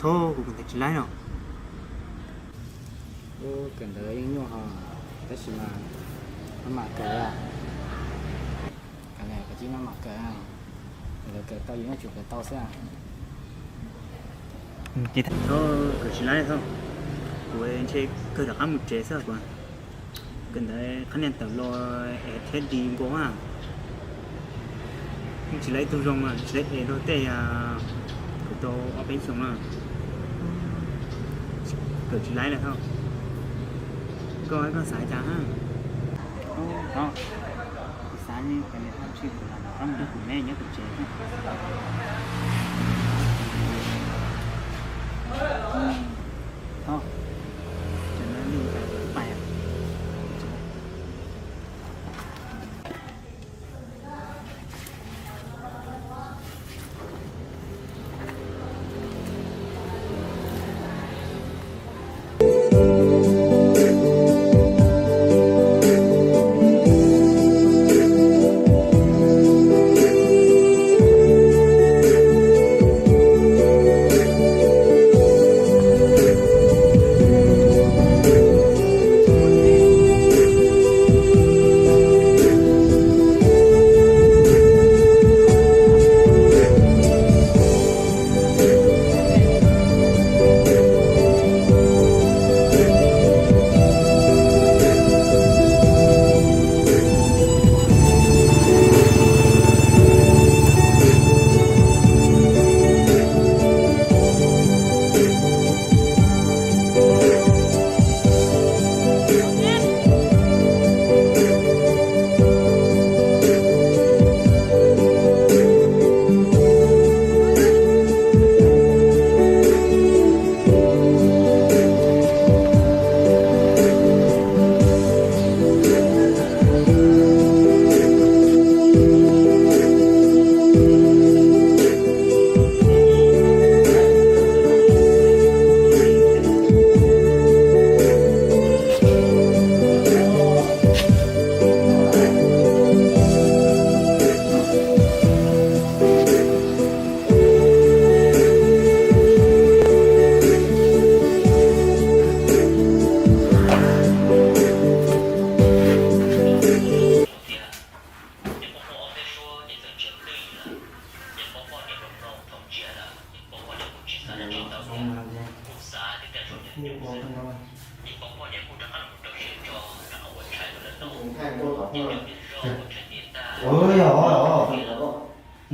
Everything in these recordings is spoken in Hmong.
Thov kuv kawm ntawv tsis laib no. Ub, kawm ntawv yeej nyuaj ho, tab sis mas maj mam kawm. Kawm ntawv kawm tsis maj mam kawm, lawv kawm tau yus yuav tsum kawm tau xwb. Thov kawm tsis laib thov, kuv ntshe kawg rov qab mus tsev xwb kuv. Kawm ntawv qhab niag tawm los es thiab di nkaus a. Tsis laib ib tug zoo, tsis laib es rau tej, kuv tau ob peb xyoos na. Kawm tsis laib lawm thov. Koj, koj xav cas? Kuv xav li kawm ntawv tau tsij kuv los rov qab mus nrog kuv me nyob kuv tsev. Thov, tseem li pais.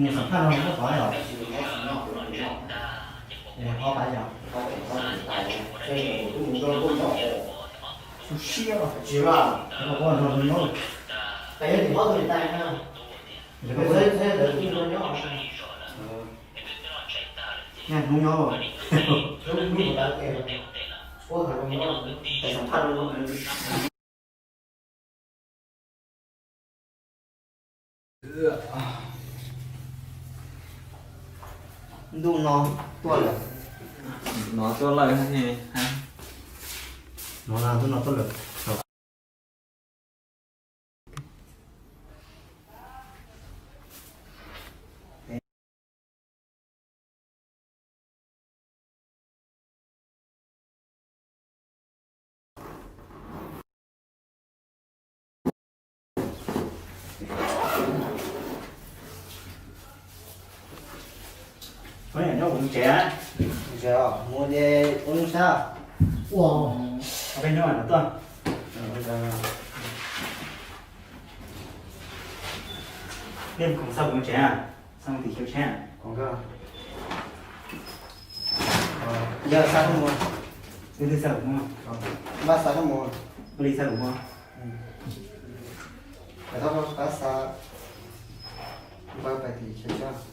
Mus xam phaj no muab qhov yom? Qhov pab yom? Su siab. Qhov no no. Yog hnub nyob los. Ntuj no tuaj lawm. No tuaj lawm. No ntuj no tuaj lawm. Nyob kuv tsev. Mus ua ntej ua lub sab. Ua, peb nyob no tuaj. Khoom xa kuv mus tsev, xa mus tim Xyoo Tsheb. Yog xa koj mus, wb twb xa kuv mus, Npaj xa koj mus, Npaj Lis xa kuv mus. Pab xa, Npaj pais tim Xyoo Tsheb.